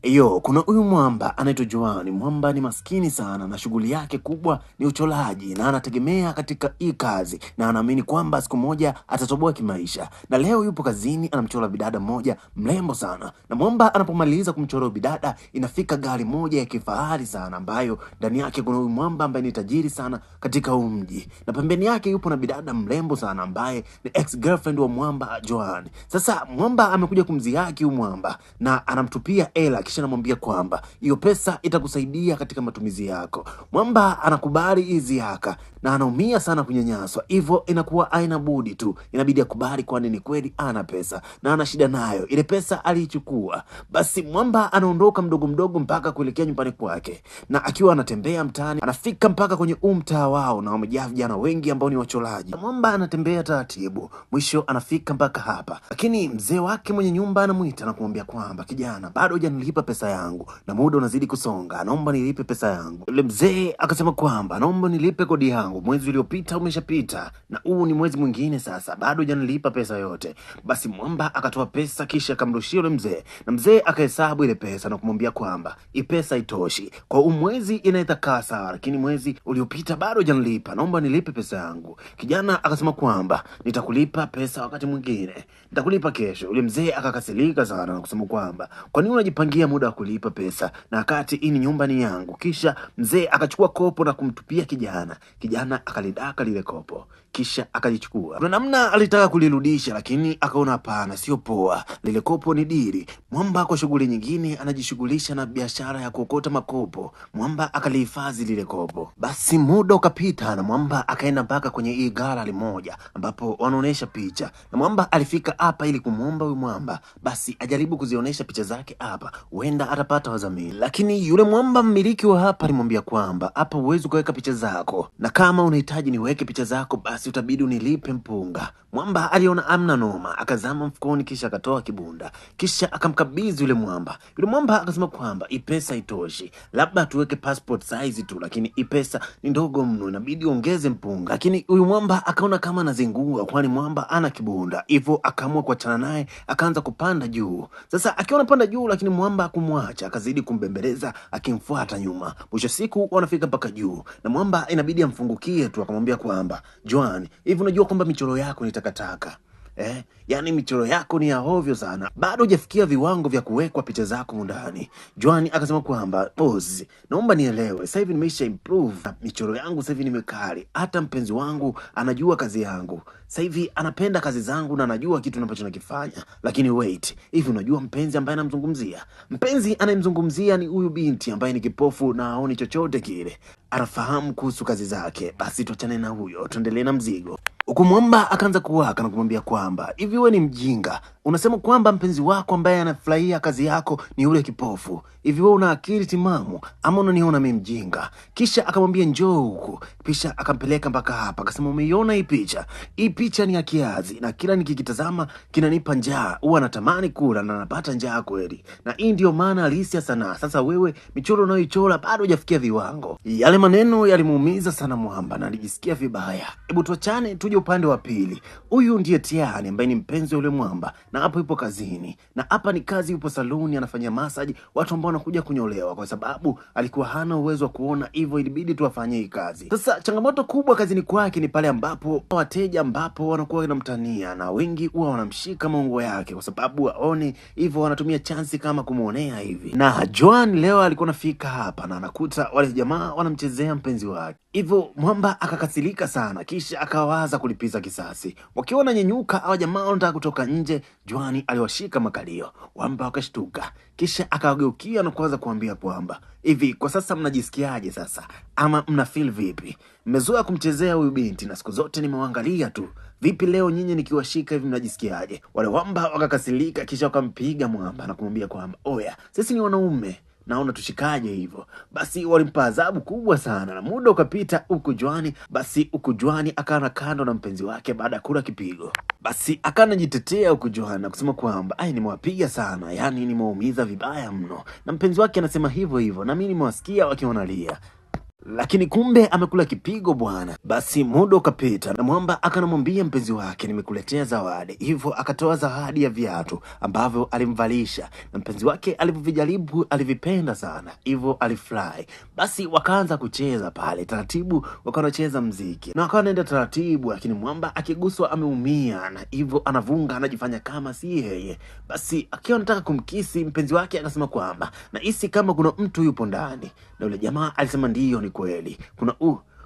Yo, kuna huyu mwamba anaitwa Joani. Mwamba ni maskini sana na shughuli yake kubwa ni uchoraji na anategemea katika hii kazi na anaamini kwamba siku moja atatoboa kimaisha. Na leo yupo kazini anamchora bidada mmoja mrembo sana. Na mwamba anapomaliza kumchora bidada, inafika gari moja ya kifahari sana ambayo ndani yake kuna huyu mwamba ambaye ni tajiri sana katika huu mji. Na pembeni yake yupo na bidada mrembo sana ambaye ni ex girlfriend wa mwamba Joani. Sasa mwamba amekuja kumzihaki huyu mwamba na anamtupia hela kisha anamwambia kwamba hiyo pesa itakusaidia katika matumizi yako. Mwamba anakubali hizi haka na anaumia sana kunyanyaswa, hivyo inakuwa aina budi tu, inabidi akubali, kwani ni kweli ana pesa na ana shida nayo, ile pesa aliichukua. Basi mwamba anaondoka mdogo mdogo mpaka kuelekea nyumbani kwake, na akiwa anatembea mtaani anafika mpaka kwenye huu mtaa wao, na wamejaa vijana wengi ambao ni wachoraji. Mwamba anatembea taratibu, mwisho anafika mpaka hapa, lakini mzee wake mwenye nyumba anamwita na kumwambia kwamba kijana, bado hujanilipa pesa yangu na muda unazidi kusonga, naomba nilipe pesa yangu. Yule mzee akasema kwamba naomba nilipe kodi yangu, mwezi uliopita umeshapita na huu ni mwezi mwingine sasa, bado hujanilipa pesa yote. Basi mwamba akatoa pesa kisha akamrushia yule mzee, na mzee akahesabu ile pesa na kumwambia kwamba hii pesa itoshi kwa huu mwezi, inaweza kaa sawa, lakini mwezi uliopita bado hujanilipa, naomba nilipe pesa yangu. Kijana akasema kwamba nitakulipa pesa wakati mwingine, nitakulipa kesho. Yule mzee akakasirika sana na kusema kwamba kwa nini unajipangia muda wa kulipa pesa na wakati hii ni nyumba ni yangu? Kisha mzee akachukua kopo na kumtupia kijana. Kijana akalidaka lile kopo kisha akalichukua. Kuna namna alitaka kulirudisha, lakini akaona hapana, sio poa, lile kopo ni dili. Mwamba kwa shughuli nyingine anajishughulisha na biashara ya kuokota makopo. Mwamba akalihifadhi lile kopo. Basi muda ukapita na mwamba akaenda mpaka kwenye hii gallery moja ambapo wanaonesha picha, na mwamba alifika hapa ili kumwomba huyu mwamba basi ajaribu kuzionyesha picha zake hapa, huenda atapata wadhamini. Lakini yule mwamba mmiliki wa hapa alimwambia kwamba hapa huwezi ukaweka picha zako, na kama unahitaji niweke picha zako basi utabidi unilipe mpunga. Mwamba aliona amna noma, akazama mfukoni kisha akatoa kibunda, kisha akamkabidhi yule mwamba. Yule mwamba akasema kwamba hii pesa itoshi, labda tuweke passport size tu, lakini hii pesa ni ndogo mno, inabidi uongeze mpunga. Lakini huyu mwamba akaona kama anazingua, kwani mwamba ana kibunda, hivyo akaamua kuachana naye, akaanza kupanda juu. Sasa akiwa anapanda juu, lakini mwamba hakumwacha, akazidi kumbembeleza akimfuata nyuma. Mwisho siku wanafika mpaka juu, na mwamba inabidi amfungukie tu, akamwambia kwamba Joan, hivi unajua kwamba michoro yako ni takataka? Yaani michoro yako ni ya ovyo sana, bado hujafikia viwango vya kuwekwa picha zako ndani. Joan akasema kwamba boss, naomba nielewe, sasa hivi nimeisha improve michoro yangu, sasa hivi nimekali, hata mpenzi wangu anajua kazi yangu sasa hivi, anapenda kazi zangu na anajua kitu ambacho nakifanya. Lakini wait, hivi unajua mpenzi ambaye anamzungumzia? Mpenzi anayemzungumzia ni huyu binti ambaye ni kipofu na haoni chochote kile, anafahamu kuhusu kazi zake. Basi tuachane na huyo, tuendelee na mzigo. Huku mwamba akaanza kuwaka na kumwambia kwamba hivi wewe ni mjinga, unasema kwamba mpenzi wako ambaye anafurahia kazi yako ni yule kipofu. Hivi wewe una akili timamu ama unaniona mimi mjinga? Kisha akamwambia njoo huku, kisha akampeleka mpaka hapa, akasema umeiona hii picha? Hii picha ni ya kiazi na kila nikikitazama kinanipa njaa, huwa natamani kula na napata njaa kweli, na hii ndio maana halisi ya sanaa. Sasa wewe michoro unayoichora bado hujafikia viwango. Yale maneno yalimuumiza sana mwamba na alijisikia vibaya. Hebu tuachane, tuje upande wa pili. Huyu ndiye Tiani ambaye ni mpenzi wa yule mwamba, na hapo yupo kazini, na hapa ni kazi, yupo saluni anafanya massage watu ambao wanakuja kunyolewa, kwa sababu alikuwa hana uwezo wa kuona, hivyo ilibidi tu afanye hii kazi. Sasa changamoto kubwa kazini kwake ni pale ambapo wateja ambapo wanakuwa wanamtania na wengi huwa wanamshika maungo yake kwa sababu waone, hivyo wanatumia chansi kama kumuonea hivi. Na Joan leo alikuwa anafika hapa na anakuta wale jamaa wanamchezea mpenzi wake, hivyo mwamba akakasirika sana, kisha akawaza kulipiza kisasi. Wakiwa wananyenyuka hawa jamaa wanataka kutoka nje, Joan aliwashika makalio, wamba wakashtuka, kisha akawageukia na kuanza kuambia kwamba hivi kwa sasa mnajisikiaje sasa, ama mna feel vipi? Mmezoea kumchezea huyu binti na siku zote nimewaangalia tu, vipi leo nyinyi nikiwashika hivi mnajisikiaje? Wale wamba wakakasirika, kisha wakampiga mwamba na kumwambia kwamba oya, sisi ni wanaume naona tushikaje hivyo. Basi walimpa adhabu kubwa sana, na muda ukapita huku Joani. Basi huku Joani akawa kando na mpenzi wake baada ya kula kipigo. Basi akawa anajitetea huku Joani na kusema kwamba ai, nimewapiga sana, yani nimewaumiza vibaya mno, na mpenzi wake anasema hivyo hivyo, na mimi nimewasikia wakiwa wanalia. Lakini kumbe amekula kipigo bwana. Basi muda ukapita na mwamba akanamwambia mpenzi wake, nimekuletea zawadi. Hivyo akatoa zawadi ya viatu ambavyo alimvalisha, na mpenzi wake alivyovijaribu alivipenda sana, hivyo alifurahi. Basi wakaanza kucheza pale taratibu, wakawa wanacheza mziki na wakawa wanaenda taratibu, lakini mwamba akiguswa ameumia, na hivyo anavunga, anajifanya kama si yeye. Basi akiwa anataka kumkisi mpenzi wake akasema kwamba nahisi kama kuna mtu yupo ndani, na yule jamaa alisema ndiyo, ni kweli, kuna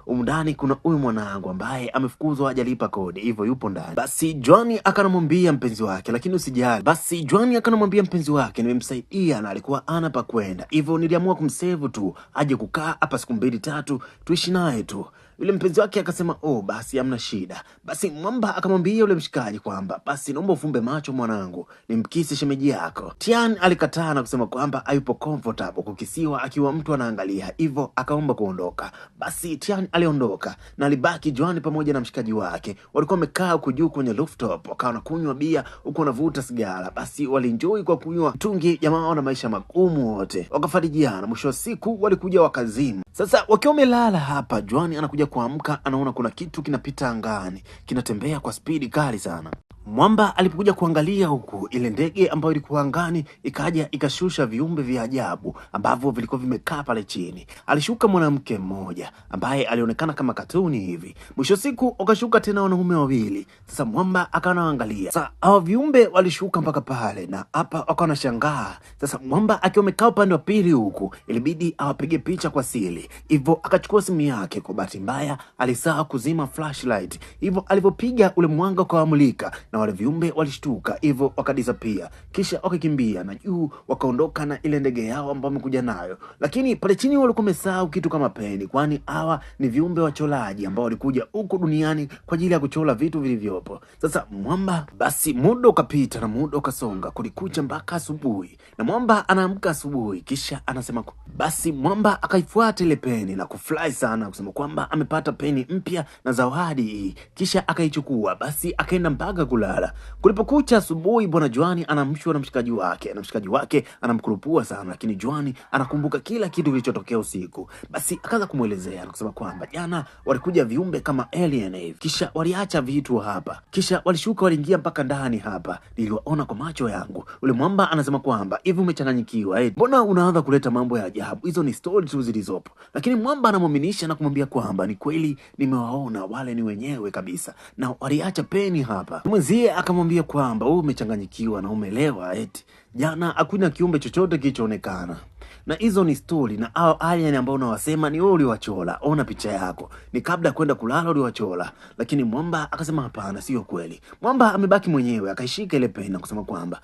humu ndani kuna huyu mwanangu ambaye amefukuzwa hajalipa kodi, hivyo yupo ndani. Basi Johnny akanamwambia mpenzi wake, lakini usijali. Basi Johnny akanamwambia mpenzi wake, nimemsaidia na alikuwa ana pa kwenda, hivyo niliamua kumsevu tu aje kukaa hapa siku mbili tatu, tuishi naye tu. Yule mpenzi wake akasema oh, basi hamna shida. Basi mwamba akamwambia yule mshikaji kwamba basi naomba ufumbe macho mwanangu, nimkisi shemeji yako. Tian alikataa na kusema kwamba hayupo comfortable kukisiwa akiwa mtu anaangalia, hivyo akaomba kuondoka. Basi Tian aliondoka na alibaki Joan pamoja na mshikaji wake. Walikuwa wamekaa huku juu kwenye rooftop, wakawa wanakunywa bia huku wanavuta sigara. Basi walienjoy kwa kunywa mtungi, jamaa wana maisha magumu wote, wakafarijiana. Mwisho wa siku walikuja wakazima. Sasa wakiwa wamelala hapa, Joan anakuja kuamka, anaona kuna kitu kinapita angani, kinatembea kwa spidi kali sana. Mwamba alipokuja kuangalia huku, ile ndege ambayo ilikuwa angani ikaja ikashusha viumbe vya ajabu ambavyo vilikuwa vimekaa pale chini. Alishuka mwanamke mmoja ambaye alionekana kama katuni hivi. Mwisho siku wakashuka tena wanaume wawili. Sasa mwamba akawa anaangalia. Sasa hawa viumbe walishuka mpaka pale na hapa wakawa wanashangaa. Sasa mwamba akiwa amekaa upande wa pili huku, ilibidi awapige picha kwa siri. Hivyo akachukua simu yake, kwa bahati mbaya alisahau kuzima flashlight. Hivyo alivyopiga ule mwanga ukawamulika na wale viumbe walishtuka, hivyo wakadisappear, kisha wakakimbia na juu wakaondoka na ile ndege yao ambayo wamekuja nayo. Lakini pale chini walikuwa wamesahau kitu kama peni, kwani hawa ni viumbe wacholaji ambao walikuja huku duniani kwa ajili ya kuchola vitu vilivyopo. Sasa mwamba, basi muda ukapita na muda ukasonga, kulikucha mpaka asubuhi, na mwamba anaamka asubuhi, kisha anasema basi mwamba akaifuata ile peni na kufurahi sana kusema kwamba amepata peni mpya na zawadi hii, kisha akaichukua. Basi akaenda mpaka kulala. Kulipokucha asubuhi, bwana Joani anaamshwa na mshikaji wake, na mshikaji wake anamkurupua sana, lakini Joani anakumbuka kila kitu kilichotokea usiku. Basi akaanza kumwelezea na kusema kwamba jana walikuja viumbe kama alien hivi, kisha waliacha vitu hapa, kisha walishuka, waliingia mpaka ndani hapa, niliwaona kwa macho yangu. Ule mwamba anasema kwamba hivi umechanganyikiwa, mbona unaanza kuleta mambo ya ajabu? Hizo ni story tu zilizopo. Lakini mwamba anamwaminisha na kumwambia kwamba ni kweli nimewaona, wale ni wenyewe kabisa, na waliacha peni hapa. Mwenzie akamwambia kwamba wewe umechanganyikiwa na umelewa, eti jana hakuna kiumbe chochote kilichoonekana, na hizo ni story, na hao alien ambao unawasema ni wewe uliwachola, ona picha yako, ni kabla ya kwenda kulala uliwachola. Lakini mwamba akasema hapana, sio kweli. Mwamba amebaki mwenyewe, akaishika ile peni na kusema kwamba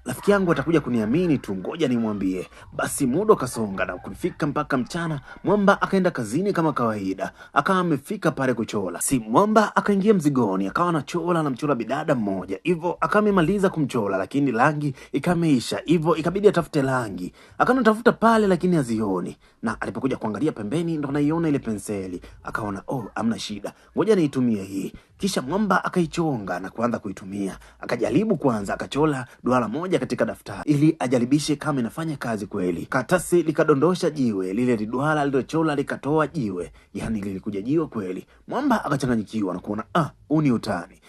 rafiki yangu atakuja kuniamini tu, ngoja nimwambie. Basi muda ukasonga na kufika mpaka mchana, mwamba akaenda kazini kama kawaida, akawa amefika pale kuchola. Si mwamba akaingia mzigoni, akawa anachola, anamchola bidada mmoja hivyo, akawa amemaliza kumchola, lakini rangi ikameisha, hivyo ikabidi atafute rangi. Akawa anatafuta pale, lakini hazioni, na alipokuja kuangalia pembeni ndo anaiona ile penseli, akaona oh, amna shida, ngoja niitumie hii. Kisha mwamba akaichonga na kuanza kuitumia. Akajaribu kwanza, akachola duara moja katika daftari ili ajaribishe kama inafanya kazi kweli. Karatasi likadondosha jiwe, lile duara lilochola likatoa jiwe, yani lilikuja jiwe kweli. Mwamba akachanganyikiwa na kuona huu ni utani.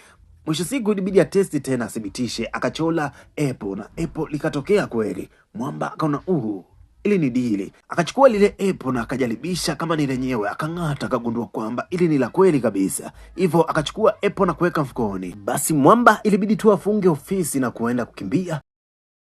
Mwisho siku ilibidi atesti tena athibitishe, akachola apple na apple likatokea kweli. Mwamba akaona ili ni dili. Akachukua lile apple na akajaribisha kama ni lenyewe, akang'ata, akagundua kwamba ili ni la kweli kabisa. Hivyo akachukua apple na kuweka mfukoni. Basi mwamba ilibidi tu afunge ofisi na kuenda kukimbia.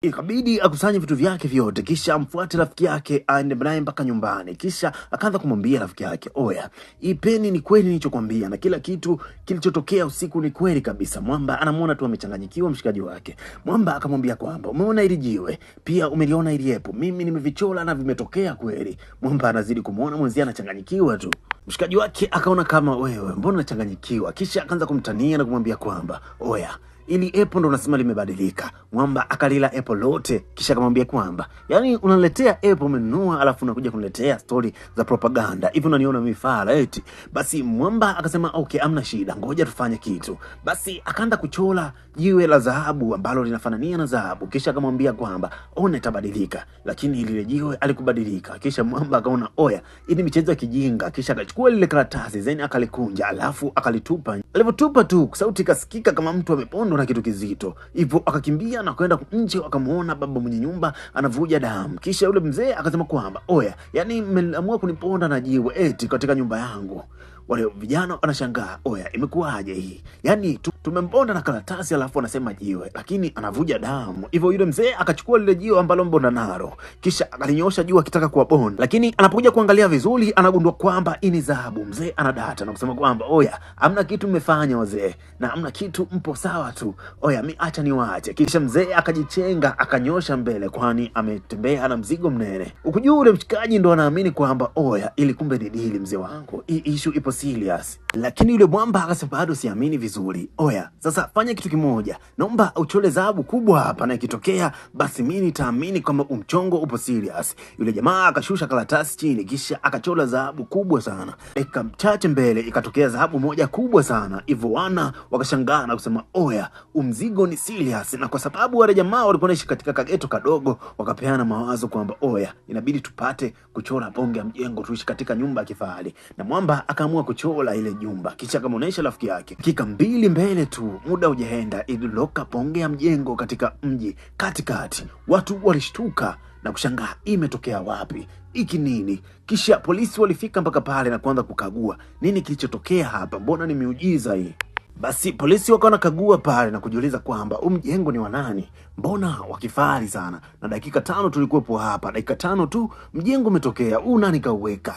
Ikabidi akusanye vitu vyake vyote, kisha amfuate rafiki yake aende naye mpaka nyumbani. Kisha akaanza kumwambia rafiki yake, oya, hii peni ni kweli nilichokwambia, na kila kitu kilichotokea usiku ni kweli kabisa. Mwamba anamuona tu amechanganyikiwa mshikaji wake. Mwamba akamwambia kwamba umeona hili jiwe, pia umeliona hili epo, mimi nimevichola na vimetokea kweli. Mwamba anazidi kumuona mwenzie anachanganyikiwa tu. Mshikaji wake akaona kama wewe, mbona unachanganyikiwa? Kisha akaanza kumtania na kumwambia kwamba oya, Ili epo ndo unasema limebadilika. Mwamba akalila epo lote, kisha akamwambia kwamba yani unaniletea epo umenunua, alafu unakuja kuniletea stori za propaganda hivi, unaniona mimi fala eti? Basi Mwamba akasema okay, amna shida, ngoja tufanye kitu. Basi akaanza kuchola jiwe la dhahabu ambalo linafanania na dhahabu, kisha akamwambia kwamba ona itabadilika, lakini lile jiwe alikubadilika. Kisha Mwamba akaona oya, hii ni michezo ya kijinga. Kisha akachukua lile karatasi zeni akalikunja, alafu akalitupa. Alivyotupa tu sauti ikasikika kama mtu amepondwa na kitu kizito, hivyo akakimbia na kwenda nje, akamuona baba mwenye nyumba anavuja damu. Kisha yule mzee akasema kwamba oya, yani mmeamua kuniponda na jiwe eti katika nyumba yangu. Wale vijana wanashangaa, oya, imekuwaje hii? Yani tumemponda na karatasi alafu anasema jiwe, lakini anavuja damu. Hivyo yule mzee akachukua lile jiwe ambalo mbonda nalo, kisha akalinyoosha juu akitaka kuwabonda, lakini anapokuja kuangalia vizuri anagundua kwamba hii ni dhahabu. Mzee anadata na kusema kwamba oya, hamna kitu mmefanya wazee, na hamna kitu, mpo sawa tu, oya, mi acha niwaache. Kisha mzee akajichenga akanyosha mbele, kwani ametembea na mzigo mnene. Ukujua ule mshikaji ndo anaamini kwamba oya, ili kumbe ni dili mzee wangu, hii issue ipo serious. Lakini yule mwamba akasema bado siamini vizuri. Oya, sasa fanya kitu kimoja, naomba uchole dhahabu kubwa hapa, na ikitokea basi mimi nitaamini kwamba umchongo upo serious. Yule jamaa akashusha karatasi chini, kisha akachola dhahabu kubwa sana. Dakika chache mbele ikatokea dhahabu moja kubwa sana, hivyo wana wakashangaa na kusema oya, umzigo ni serious. Na kwa sababu wale jamaa walikuwa wanaishi katika kageto kadogo, wakapeana mawazo kwamba oya, inabidi tupate kuchora bonge ya mjengo, tuishi katika nyumba ya kifahari. Na mwamba akaamua kuchora ile jumba, kisha akamuonesha rafiki yake. Dakika mbili mbele tu, muda hujaenda, ililoka bonge ya mjengo katika mji katikati. Watu walishtuka na kushangaa, imetokea wapi hiki nini? Kisha polisi walifika mpaka pale na kuanza kukagua nini kilichotokea hapa, mbona ni miujiza hii? Basi polisi wakawa wanakagua pale na kujiuliza kwamba huu mjengo ni wa nani, mbona wakifahari sana, na dakika 5 tulikuwepo hapa, dakika 5 tu mjengo umetokea, huu nani kauweka?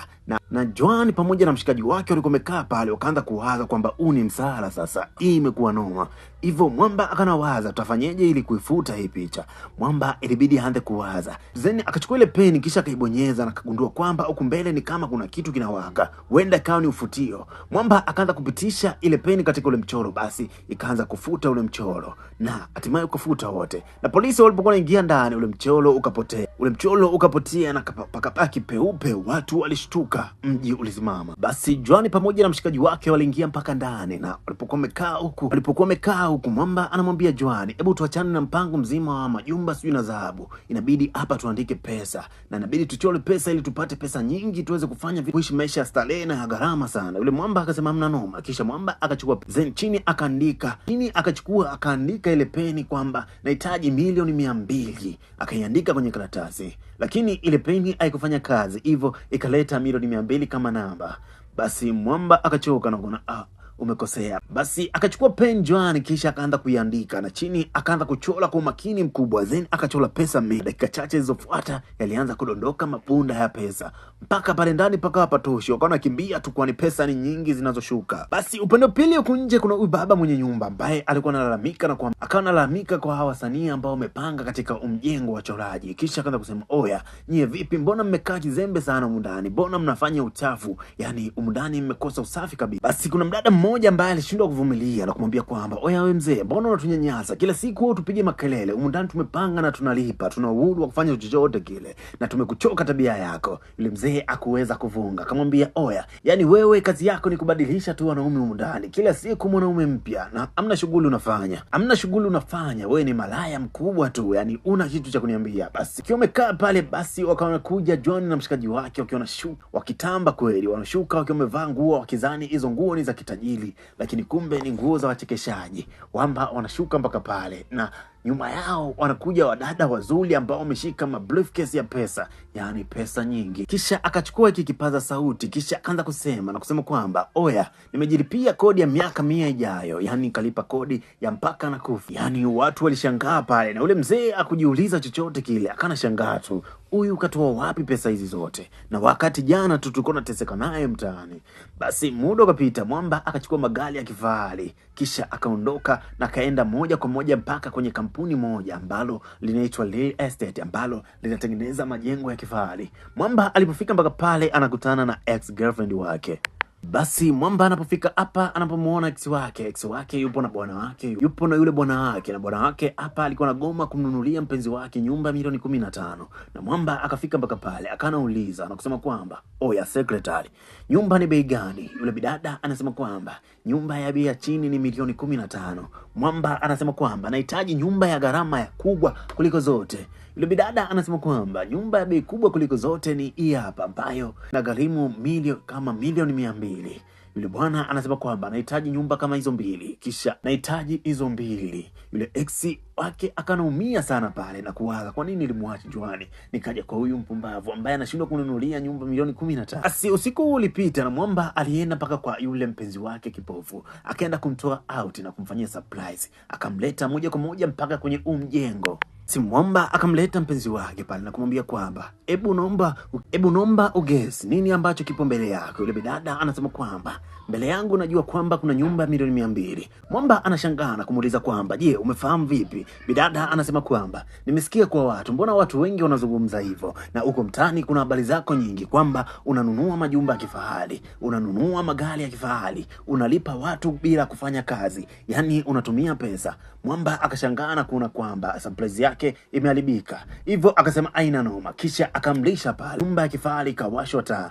Na Joan pamoja na mshikaji wake walikuwa wamekaa pale, wakaanza kuwaza kwamba huu ni msala sasa, hii imekuwa noma. Hivyo Mwamba akanawaza tutafanyeje ili kuifuta hii picha. Mwamba ilibidi aanze kuwaza, then akachukua ile peni kisha akaibonyeza na akagundua kwamba huku mbele ni kama kuna kitu kinawaka, huenda ikawa ni ufutio. Mwamba akaanza kupitisha ile peni katika ule mchoro, basi ikaanza kufuta ule mchoro na hatimaye ukafuta wote. Na polisi walipokuwa wanaingia ndani, ule mchoro ukapotea, ule mchoro ukapotea na pakabaki peupe. Watu walishtuka, mji ulisimama. Basi Joan pamoja na mshikaji wake waliingia mpaka ndani, na walipokuwa wamekaa huku, Mwamba anamwambia Joan, hebu tuachane na mpango mzima wa majumba sijui na dhahabu, inabidi hapa tuandike pesa na inabidi tuchole pesa ili tupate pesa nyingi tuweze kufanya kuishi maisha ya starehe na ya gharama sana. Yule Mwamba akasema hamna noma. Kisha Mwamba akachukua zen chini akaandika chini, akachukua akaandika ile peni kwamba nahitaji milioni 200, akaiandika kwenye karatasi, lakini ile peni haikufanya kazi, hivyo ikaleta milioni 200 kama namba. Basi Mwamba akachoka na kuona umekosea. Basi akachukua pen Joan kisha akaanza kuiandika na chini akaanza kuchola kwa umakini mkubwa, then akachola pesa mingi. Dakika chache zilizofuata yalianza kudondoka mapunda ya pesa mpaka pale ndani pakawa hapatoshi, wakawa wanakimbia tu, kwani pesa ni nyingi zinazoshuka. Basi upande wa pili huku nje kuna huyu baba mwenye nyumba ambaye alikuwa analalamika na akawa analalamika kwa hawa wasanii ambao wamepanga katika mjengo wa choraji. Kisha akaanza kusema oya, nyie vipi, mbona mmekaa kizembe sana humu ndani, mbona mnafanya uchafu, yani humu ndani mmekosa usafi kabisa. Basi kuna mdada mmoja ambaye alishindwa kuvumilia na kumwambia kwamba oya, we mzee, mbona unatunyanyasa kila siku, wewe tupige makelele humu ndani, tumepanga na tunalipa, tuna uhuru wa kufanya chochote kile na tumekuchoka tabia yako. Yule mzee akuweza kuvunga, akamwambia oya, yani wewe kazi yako ni kubadilisha tu wanaume humu ndani, kila siku mwanaume mpya na hamna shughuli unafanya, hamna shughuli unafanya, wewe ni malaya mkubwa tu, yani una kitu cha kuniambia. Basi kiwa umekaa pale, basi wakawa John na mshikaji wake wakiwa wakitamba kweli, wanashuka wakiwa wamevaa nguo wakizani hizo nguo ni za kitajiri, lakini kumbe ni nguo za wachekeshaji. Wamba wanashuka mpaka pale na nyuma yao wanakuja wadada wazuri ambao wameshika ma briefcase ya pesa, yani pesa nyingi. Kisha akachukua hiki kipaza sauti, kisha akaanza kusema na kusema kwamba oya, nimejilipia kodi ya miaka 100 ijayo, yani kalipa kodi ya mpaka na kufa. Yani watu walishangaa pale, na ule mzee akujiuliza chochote kile, akana shangaa tu, huyu katoa wapi pesa hizi zote, na wakati jana tu tulikuwa tunateseka naye mtaani. Basi muda ukapita, Mwamba akachukua magari ya kifahari kisha akaondoka na kaenda moja kwa moja mpaka kwenye kampuni moja ambalo linaitwa Real Estate ambalo linatengeneza majengo ya kifahari. Mwamba alipofika mpaka pale anakutana na ex girlfriend wake. Basi Mwamba anapofika hapa, anapomuona ex wake yupo na bwana wake, yupo na yule bwana wake, na bwana wake hapa alikuwa anagoma kumnunulia mpenzi wake nyumba milioni 15, na Mwamba akafika mpaka pale akanauliza na kusema kwamba oya secretary, nyumba ni bei gani? Yule bidada anasema kwamba nyumba ya bei ya chini ni milioni 15. Mwamba anasema kwamba nahitaji nyumba ya gharama ya kubwa kuliko zote. Yule bidada anasema kwamba nyumba ya bei kubwa kuliko zote ni hii hapa ambayo inagharimu kama milioni 200. Yule bwana anasema kwamba anahitaji nyumba kama hizo mbili, kisha nahitaji hizo mbili. Yule ex wake akanaumia sana pale na kuwaza, kwa nini nilimwacha Juani nikaja kwa huyu mpumbavu ambaye anashindwa kununulia nyumba milioni 15. Basi usiku ulipita na Mwamba alienda mpaka kwa yule mpenzi wake kipofu, akaenda kumtoa out na kumfanyia surprise, akamleta moja kwa moja mpaka kwenye mjengo. Si Mwamba akamleta mpenzi wake pale na kumwambia kwamba ebu naomba ugesi nini ambacho kipo mbele yako. Yule bidada anasema kwamba mbele yangu najua kwamba kuna nyumba milioni 200. Mwamba anashangaa na kumuuliza kwamba je, umefahamu vipi? Bidada anasema kwamba nimesikia kwa watu, mbona watu wengi wanazungumza hivyo, na huko mtaani kuna habari zako nyingi kwamba unanunua majumba ya kifahari, unanunua magari ya kifahari, unalipa watu bila kufanya kazi, yani unatumia pesa. Mwamba akashangaa na kuona kwamba surprise yake imeharibika, hivyo akasema aina noma, kisha akamlisha pale nyumba ya kifahari ikawashwa taa,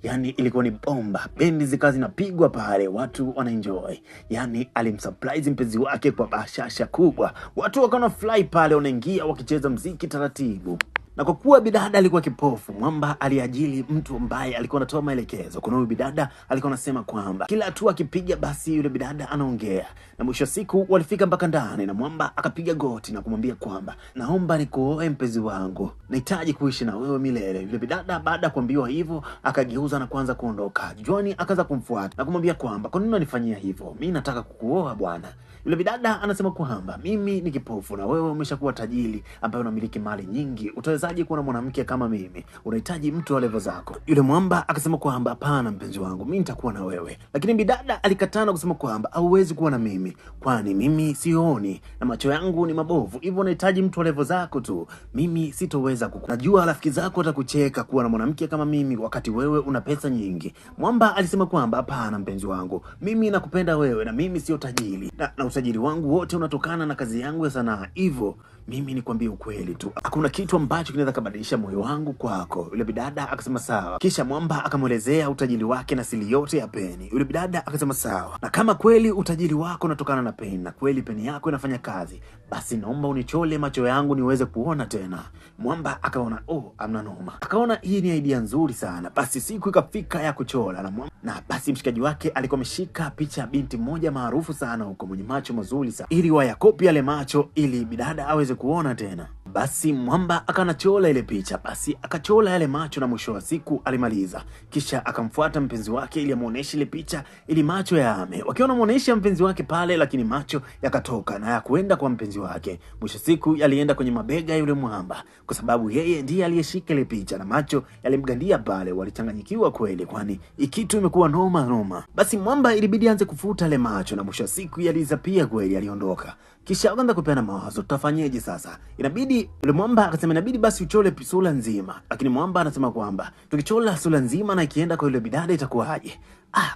yani ilikuwa ni bomba, bendi zikawa zinapigwa pale, watu wanaenjoy. Yani alimsurprise mpenzi wake kwa bashasha kubwa, watu wakaona fly pale, wanaingia wakicheza mziki taratibu. Na kwa kuwa bidada alikuwa kipofu, Mwamba aliajili mtu ambaye alikuwa anatoa maelekezo. Kuna huyu bidada alikuwa anasema kwamba kila hatua akipiga basi yule bidada anaongea. Na mwisho siku walifika mpaka ndani na Mwamba akapiga goti na kumwambia kwamba naomba nikuoe mpenzi wangu, nahitaji kuishi na wewe milele. Yule bidada baada ya kuambiwa hivyo akageuza na kuanza kuondoka. Johnny akaanza kumfuata na kumwambia kwamba kwa nini unanifanyia hivyo? Mimi nataka kukuoa bwana. Yule bidada anasema kwamba mimi ni kipofu na wewe umeshakuwa tajiri ambaye unamiliki mali nyingi, utawezaje kuwa na mwanamke kama mimi? Unahitaji mtu wa level zako. Yule Mwamba akasema kwamba hapana mpenzi wangu, mimi nitakuwa na wewe. Lakini bidada alikataa na kusema kwamba hauwezi kuwa na mimi, kwani mimi sioni na macho yangu ni mabovu, hivyo unahitaji mtu wa level zako tu. Mimi sitoweza kuku. Najua rafiki zako watakucheka kuwa na mwanamke kama mimi wakati wewe una pesa nyingi. Mwamba alisema kwamba hapana mpenzi wangu, mimi nakupenda wewe na mimi sio tajiri, na utajiri wangu wote unatokana na kazi yangu ya sanaa, hivyo mimi nikwambie ukweli tu, hakuna kitu ambacho kinaweza kubadilisha moyo wangu kwako. Yule bidada akasema sawa. Kisha Mwamba akamwelezea utajiri wake na siri yote ya peni. Yule bidada akasema sawa, na kama kweli utajiri wako unatokana na peni na kweli peni yako inafanya kazi, basi naomba unichole macho yangu niweze kuona tena. Mwamba akaona oh, amna noma, akaona hii ni idea nzuri sana. Basi siku ikafika ya kuchola na basi mshikaji wake alikuwa ameshika picha ya binti mmoja maarufu sana huko mwenye macho mazuri sana, ili wayakopi yale macho ili bidada aweze kuona tena. Basi Mwamba akanachola ile picha, basi akachola yale macho na mwisho wa siku alimaliza. Kisha akamfuata mpenzi wake ili amuoneshe ile picha ili macho yaame. Wakiwa wanamuonesha mpenzi wake pale, lakini macho yakatoka na yakuenda kwa mpenzi wake. Mwisho siku yalienda kwenye mabega yule Mwamba, kwa sababu yeye ndiye aliyeshika ile picha na macho yalimgandia pale. Walichanganyikiwa kweli, kwani ikitu imekuwa noma noma. Basi Mwamba ilibidi aanze kufuta ile macho na mwisho siku yalizapia kweli, aliondoka. Kisha akaanza kupeana mawazo, tutafanyeje sasa? Inabidi yule Mwamba akasema inabidi basi uchole sura nzima. Lakini Mwamba anasema kwamba tukichola sura nzima na ikienda kwa yule bidada itakuwaje?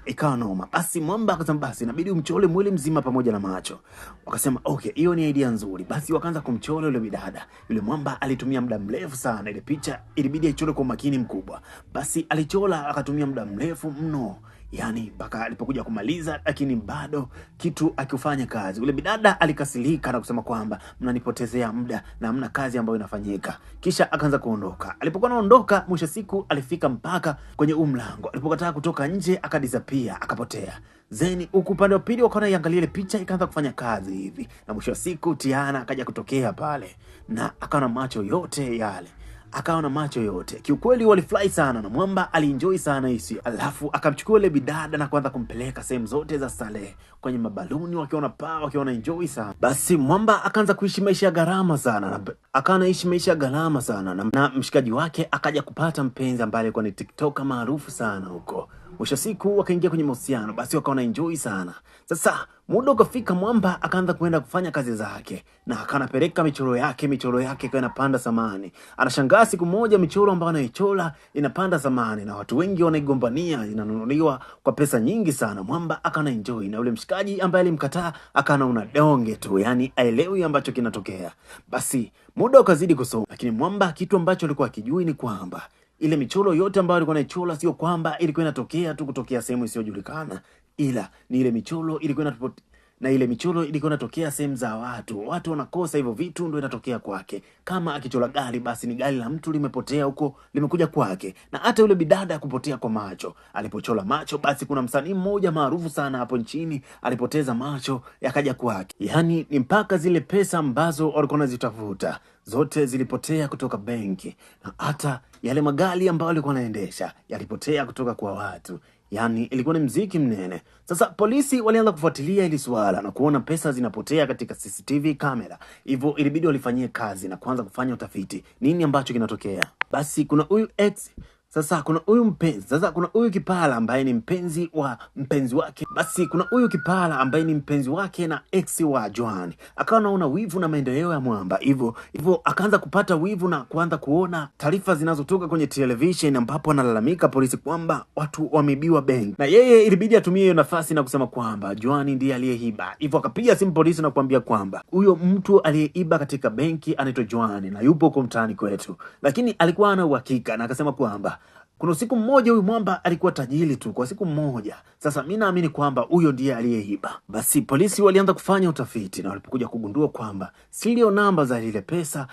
Ikawa noma. Basi Mwamba akasema basi inabidi umchole mwili mzima pamoja na macho. Wakasema okay, hiyo ni idea nzuri. Basi wakaanza kumchola yule bidada. Yule Mwamba alitumia muda mrefu sana, ile picha ilibidi aichole kwa umakini mkubwa. Basi alichola akatumia muda mrefu mno, yani mpaka alipokuja kumaliza, lakini bado kitu akifanya kazi. Yule bidada alikasirika na kusema kwamba mnanipotezea muda na hamna kazi ambayo inafanyika. Kisha akaanza kuondoka. Alipokuwa anaondoka, mwisho siku alifika mpaka kwenye mlango. Alipokataa kutoka nje akadisappear, akapotea. Zeni huku upande wa pili wakaona iangalie ile picha ikaanza kufanya kazi hivi. Na mwisho siku Tiana akaja kutokea pale na akaona macho yote yale. Akawa na macho yote. Kiukweli walifly sana na Mwamba alienjoy sana hisi. Alafu akamchukua ile bidada na kuanza kumpeleka sehemu zote za starehe, kwenye mabaluni wakiona paa, wakiona enjoy sana. Basi Mwamba akaanza kuishi maisha ya gharama sana na anaishi maisha ya gharama sana na mshikaji wake akaja kupata mpenzi ambaye alikuwa ni TikToker maarufu sana huko. Mwisho siku wakaingia kwenye mahusiano, basi wakawa enjoy sana. Sasa muda ukafika, Mwamba akaanza kwenda kufanya kazi zake na akanapeleka michoro yake ikawa inapanda samani. Anashangaa siku moja michoro ambayo anaichora inapanda samani na watu wengi wanaigombania, inanunuliwa kwa pesa nyingi sana. Mwamba akana enjoy na yule mshikaji ambaye alimkataa akana donge tu, yani aelewi ambacho kinatokea. Basi muda ukazidi kusonga, lakini Mwamba kitu ambacho alikuwa akijui ni kwamba ile michoro yote ambayo alikuwa anaichora sio kwamba ilikuwa inatokea tu kutokea sehemu isiyojulikana, ila ni ile michoro ilikuwa na ile michoro ilikuwa inatokea sehemu za watu, watu wanakosa hivyo vitu, ndio inatokea kwake. Kama akichora gari, basi ni gari la mtu limepotea huko, limekuja kwake. Na hata yule bidada kupotea kwa macho, alipochora macho, basi kuna msanii mmoja maarufu sana hapo nchini alipoteza macho yakaja kwake. Yani ni mpaka zile pesa ambazo walikuwa wanazitafuta zote zilipotea kutoka benki, na hata yale magari ambayo alikuwa anaendesha yalipotea kutoka kwa watu. Yani ilikuwa ni mziki mnene. Sasa polisi walianza kufuatilia hili swala na kuona pesa zinapotea katika CCTV kamera, hivyo ilibidi walifanyie kazi na kuanza kufanya utafiti, nini ambacho kinatokea. Basi kuna huyu ex sasa kuna huyu mpenzi, sasa kuna huyu Kipala ambaye ni mpenzi wa mpenzi wake. Basi kuna huyu Kipala ambaye ni mpenzi wake na ex wa Joan, akawa anaona wivu na maendeleo ya Mwamba, hivyo hivyo akaanza kupata wivu na kuanza kuona taarifa zinazotoka kwenye television, ambapo analalamika polisi kwamba watu wameibiwa benki, na yeye ilibidi atumie hiyo nafasi na kusema kwamba Joan ndiye aliyeiba. Hivyo akapiga simu polisi na kuambia kwamba huyo mtu aliyeiba katika benki anaitwa Joan na yupo huko mtaani kwetu, lakini alikuwa ana uhakika na akasema kwamba kuna siku mmoja huyu Mwamba alikuwa tajiri tu kwa siku moja. Sasa mi naamini kwamba huyo ndiye aliyeiba. Basi polisi walianza kufanya utafiti na walipokuja kugundua kwamba serial namba za lile pesa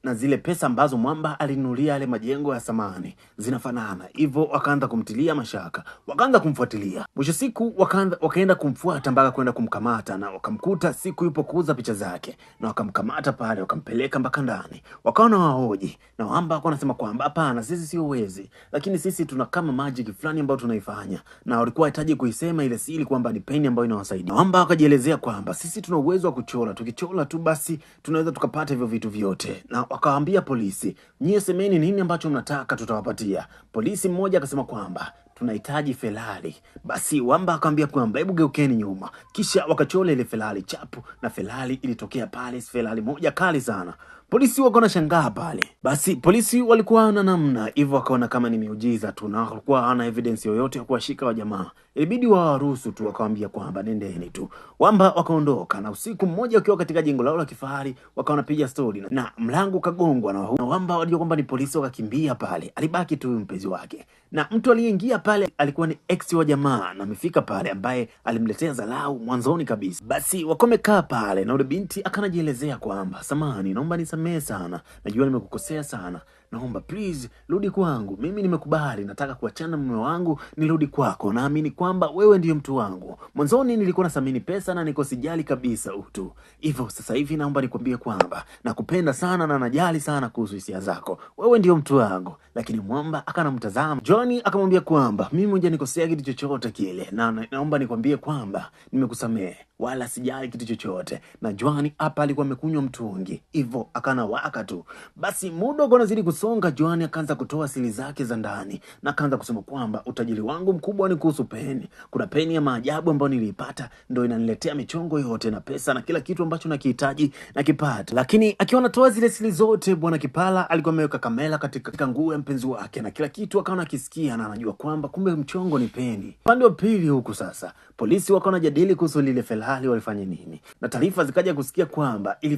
na zile pesa ambazo Mwamba alinunulia yale majengo ya samani zinafanana, hivyo wakaanza kumtilia mashaka, wakaanza kumfuatilia. Mwisho siku wakaenda kumfuata mpaka kwenda kumkamata, na wakamkuta siku yupo kuuza picha zake, na wakamkamata pale, wakampeleka mpaka ndani, wakaona wahoji na Mwamba wakawa wanasema kwamba hapana, sisi sio wezi, lakini sisi tuna kama magic fulani ambayo tunaifanya, na walikuwa hahitaji kuisema ile siri kwamba ni peni ambayo inawasaidia. Mwamba wakajielezea kwamba sisi tuna uwezo wa kuchora, tukichora tu basi tunaweza tukapata hivyo vitu vyote, na wakawaambia polisi, nyie semeni nini ambacho mnataka tutawapatia. Polisi mmoja akasema kwamba tunahitaji Ferrari. Basi Wamba akamwambia kwamba hebu geukeni nyuma, kisha wakachora ile Ferrari chapu, na Ferrari ilitokea pale, Ferrari moja kali sana. Polisi wako wanashangaa pale. Basi polisi walikuwa na namna hivyo, wakaona kama ni miujiza tu, na walikuwa hawana evidence yoyote ya kuwashika wa jamaa. Ilibidi wawaruhusu tu, wakawaambia kwamba nendeni tu. Wamba wakaondoka, na usiku mmoja wakiwa katika jengo lao la kifahari wakawa wanapiga story na mlango ukagongwa, na Wamba walijua kwamba ni polisi, wakakimbia pale. Alibaki tu mpenzi wake, na mtu aliyeingia pale alikuwa ni ex wa jamaa na amefika pale, ambaye alimletea dharau mwanzoni kabisa. Basi wakomekaa pale na yule binti akanajielezea kwamba samahani, naomba nisamehe sana, najua nimekukosea sana, naomba please rudi kwangu, mimi nimekubali, nataka kuachana mume wangu, nirudi kwako, naamini kwamba wewe ndiyo mtu wangu. Mwanzoni nilikuwa nathamini pesa na niko sijali kabisa utu, hivyo sasa hivi naomba nikwambie kwamba nakupenda sana na najali sana kuhusu hisia zako, wewe ndiyo mtu wangu. Lakini Mwamba akanamtazama Johnny akamwambia kwamba mimi hujanikosea kitu chochote kile, na naomba nikwambie kwamba nimekusamehe wala sijali kitu chochote. Na Johnny hapa alikuwa amekunywa mtungi, hivyo akanawaka tu. Basi muda ukawa unazidi kusonga, Johnny akaanza kutoa siri zake za ndani na akaanza kusema kwamba utajiri wangu mkubwa ni kuhusu peni. Kuna peni ya maajabu ambayo niliipata, ndio inaniletea michongo yote na pesa na kila kitu ambacho nakihitaji nakipata. Lakini akiwa anatoa zile siri zote, bwana Kipala alikuwa ameweka kamera katika nguo ya mpenzi wake na kila kitu akawa anakisikia na anajua kwamba kumbe mchongo ni peni. Upande wa pili huku sasa polisi wakawa wanajadili kuhusu lile Ferrari walifanya nini, na taarifa zikaja kusikia kwamba ili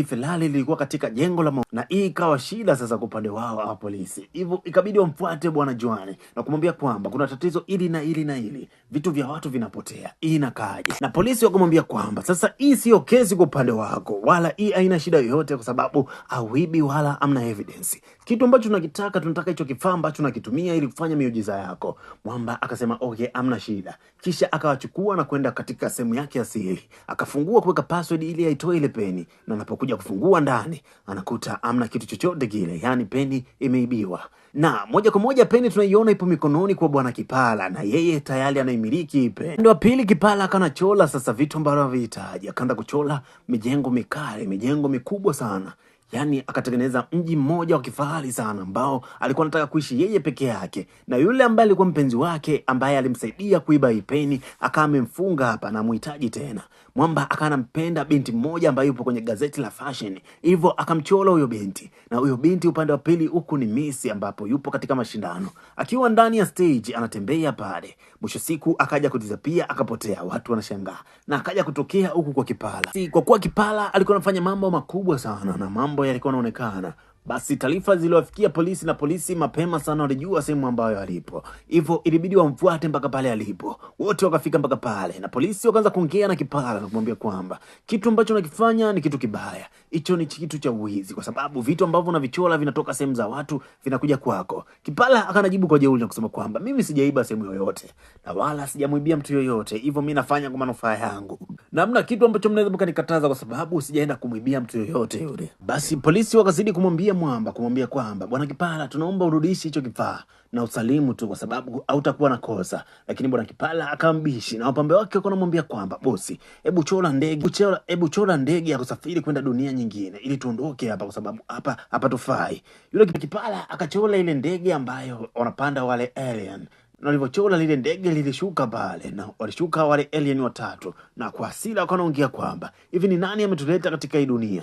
Ferrari lilikuwa katika jengo la na hii ikawa shida sasa kwa upande wao wa polisi, hivyo ikabidi wamfuate bwana Joan na kumwambia kwamba kuna tatizo ili na ili na ili, vitu vya watu vinapotea, hii inakaaje? Na polisi wakamwambia kwamba sasa hii sio kesi kwa upande wako, wala hii haina shida yoyote, kwa sababu hauibi wala amna evidence. Kitu ambacho tunakitaka, tunataka hicho kifaa ambacho unakitumia ili kufanya miujiza yako. Mwamba akasema okay, amna shida. Kisha akawachukua na kwenda katika sehemu yake ya siri, akafungua kuweka password ili aitoe ile peni, na anapokuja kufungua ndani anakuta amna kitu chochote kile, yani peni imeibiwa. Na moja kwa moja peni tunaiona ipo mikononi kwa bwana Kipala, na yeye tayari anaimiliki peni. Ndio pili, Kipala akanachola sasa vitu ambavyo havihitaji, akaanza kuchola mijengo mikali, mijengo mikubwa sana. Yaani akatengeneza mji mmoja wa kifahari sana ambao alikuwa anataka kuishi yeye peke yake, na yule ambaye alikuwa mpenzi wake ambaye alimsaidia kuiba hii peni akawa amemfunga hapa na muhitaji tena. Mwamba akawa anampenda binti mmoja ambaye yupo kwenye gazeti la fashion, hivyo akamchora huyo binti, na huyo binti upande wa pili huku ni Missy ambapo yupo katika mashindano akiwa ndani ya stage anatembea pale. Mwisho siku akaja kudisappear, akapotea, watu wanashangaa, na akaja kutokea huku kwa Kipala. Si, kwa kuwa Kipala alikuwa anafanya mambo makubwa sana na mambo yalikuwa yanaonekana, basi taarifa ziliwafikia polisi na polisi mapema sana walijua sehemu ambayo alipo, hivyo ilibidi wamfuate mpaka pale alipo. Wote wakafika mpaka pale, na polisi wakaanza kuongea na Kipala na kumwambia kwamba kitu ambacho unakifanya ni kitu kibaya, hicho ni kitu cha uwizi, kwa sababu vitu ambavyo unavichora vinatoka sehemu za watu vinakuja kwako. Kipala akanajibu kwa jeuri na kusema kwamba mimi sijaiba sehemu yoyote na wala sijamwibia mtu yoyote, hivyo mi nafanya kwa manufaa yangu na hamna kitu ambacho mnaweza mkanikataza kwa sababu sijaenda kumwibia mtu yoyote yule. Basi polisi wakazidi kumwambia Mwamba, kumwambia kwamba bwana Kipala, tunaomba urudishe hicho kifaa na usalimu tu, kwa sababu hautakuwa na kosa. Lakini bwana Kipala akambishi na wapambe wake wakawa wanamwambia kwamba bosi, hebu chora ndege, hebu chora ndege ya kusafiri kwenda dunia nyingine ili tuondoke hapa, kwa sababu hapa hapatufai. Yule Kipala akachora ile ndege ambayo wanapanda wale alien na walivyochora lile ndege lilishuka pale, na walishuka wale alien watatu, na kwa hasira wakawa wanaongea kwamba hivi ni nani ametuleta katika hii dunia?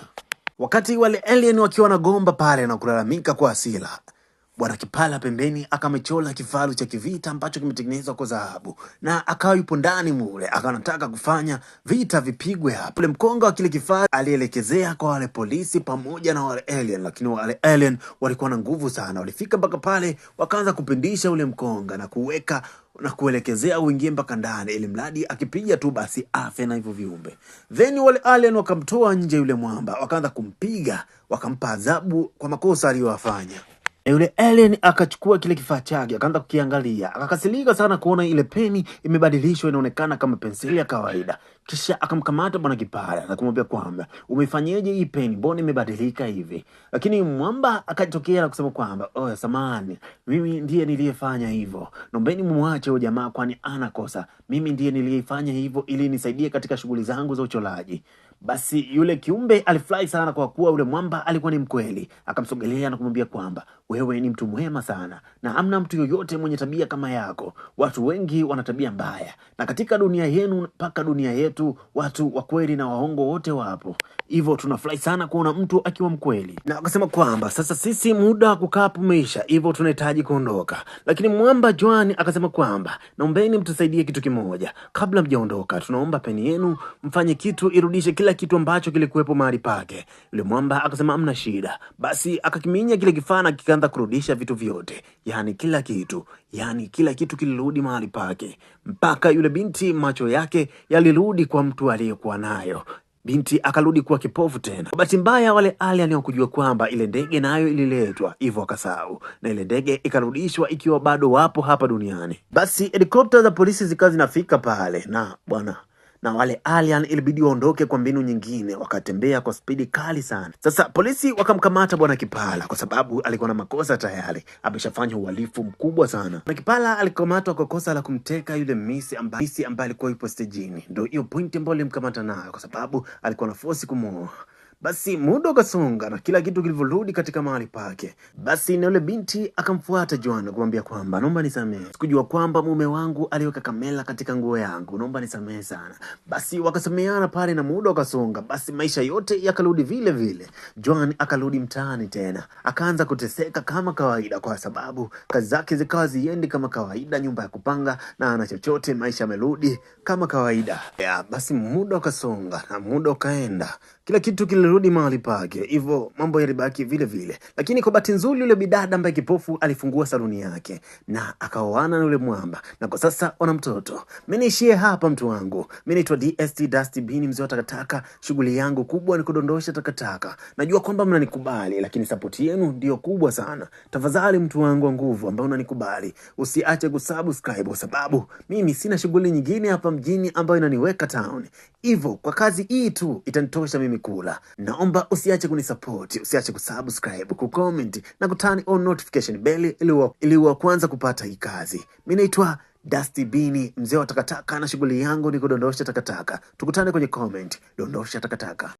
Wakati wale alien wakiwa wanagomba pale na kulalamika kwa hasira, bwana Kipala pembeni akamechora kifaru cha kivita ambacho kimetengenezwa kwa dhahabu, na akawa yupo ndani mule, akawa anataka kufanya vita vipigwe hapo. Ule mkonga wa kile kifaru alielekezea kwa wale polisi pamoja na wale alien, lakini wale alien walikuwa na nguvu sana, walifika mpaka pale wakaanza kupindisha ule mkonga na kuweka na kuelekezea uingie mpaka ndani, ili mradi akipiga tu basi afe na hivyo viumbe. Then wale alien wakamtoa nje yule mwamba, wakaanza kumpiga, wakampa adhabu kwa makosa aliyowafanya. Na yule alien akachukua kile kifaa chake akaanza kukiangalia, akakasirika sana kuona ile peni imebadilishwa inaonekana kama penseli ya kawaida. Kisha akamkamata bwana Kipala na kumwambia kwamba umeifanyeje hii peni, mbona imebadilika hivi? Lakini mwamba akatokea na kusema kwamba oh, samahani, mimi ndiye niliyefanya hivyo, naombeni mumwache huyo jamaa, kwani ana kosa. Mimi ndiye niliyefanya hivyo ili nisaidie katika shughuli zangu za uchoraji. Basi yule kiumbe alifurahi sana kwa kuwa yule mwamba alikuwa ni mkweli. Akamsogelea na kumwambia kwamba wewe ni mtu mwema sana na hamna mtu yoyote mwenye tabia kama yako. Watu wengi wana tabia mbaya, na katika dunia yenu mpaka dunia yetu watu wa kweli na waongo wote wapo. Hivyo tunafurahi sana kuona mtu akiwa mkweli. Na akasema kwamba sasa sisi muda wa kukaa hapo umeisha, hivyo tunahitaji kuondoka. Lakini mwamba Joan akasema kwamba naombeni mtusaidie kitu kimoja kabla mjaondoka, tunaomba peni yenu mfanye kitu irudishe kila kitu ambacho kilikuwepo mahali pake. Yule mwamba akasema hamna shida. Basi akakiminya kile kifaa na kikaanza kurudisha vitu vyote, yani kila kitu, yani kila kitu kilirudi mahali pake, mpaka yule binti macho yake yalirudi kwa mtu aliyekuwa nayo. Binti akarudi kuwa kipofu tena. Kwa bahati mbaya, wale alien hawakujua kwamba ile ndege nayo ililetwa, hivyo wakasahau, na ile ndege ikarudishwa ikiwa bado wapo hapa duniani. Basi helikopta za polisi zikawa zinafika pale na bwana na wale alien ilibidi waondoke kwa mbinu nyingine, wakatembea kwa spidi kali sana. Sasa polisi wakamkamata bwana Kipala kwa sababu alikuwa na makosa tayari, ameshafanya uhalifu mkubwa sana. Na Kipala alikamatwa kwa kosa la kumteka yule misi ambaye alikuwa yupo stejini. Ndio hiyo point ambayo alimkamata nayo, kwa sababu alikuwa na force kumuoa. Basi muda ukasonga na kila kitu kilivyorudi katika mahali pake. Basi na yule binti akamfuata Joan na kumwambia kwamba naomba nisamehe, sikujua kwamba mume wangu aliweka kamera katika nguo yangu, naomba nisamehe sana. Basi wakasameheana pale na muda ukasonga. Basi maisha yote yakarudi vile vile. Joan akarudi mtaani tena, akaanza kuteseka kama kawaida, kwa sababu kazi zake zikawa ziendi kama kawaida, nyumba ya kupanga na ana chochote, maisha yamerudi kama kawaida. Ya, basi muda ukasonga na muda ukaenda, kila kitu kilirudi mahali pake, hivyo mambo yalibaki vile vile. Lakini kwa bahati nzuri, yule bidada ambaye kipofu alifungua saluni yake na akaoana na yule mwamba, na kwa sasa wana mtoto. Mimi niishie hapa, mtu wangu. Mimi naitwa DST Dusty Bin, mzee wa takataka. Shughuli yangu kubwa ni kudondosha takataka. Najua kwamba mnanikubali, lakini sapoti yenu ndio kubwa sana. Tafadhali mtu wangu wa nguvu ambaye unanikubali, usiache kusubscribe, kwa sababu mimi sina shughuli nyingine hapa mjini ambayo inaniweka town. Hivyo kwa kazi hii tu itanitosha mimi kula. Naomba usiache kunisupport, usiache kusubscribe, kucomment na kuturn on notification bell ili wa kwanza kupata hii kazi. Mimi naitwa Dusty Bin, mzee wa takataka, na shughuli yangu ni kudondosha takataka. Tukutane kwenye comment, dondosha takataka.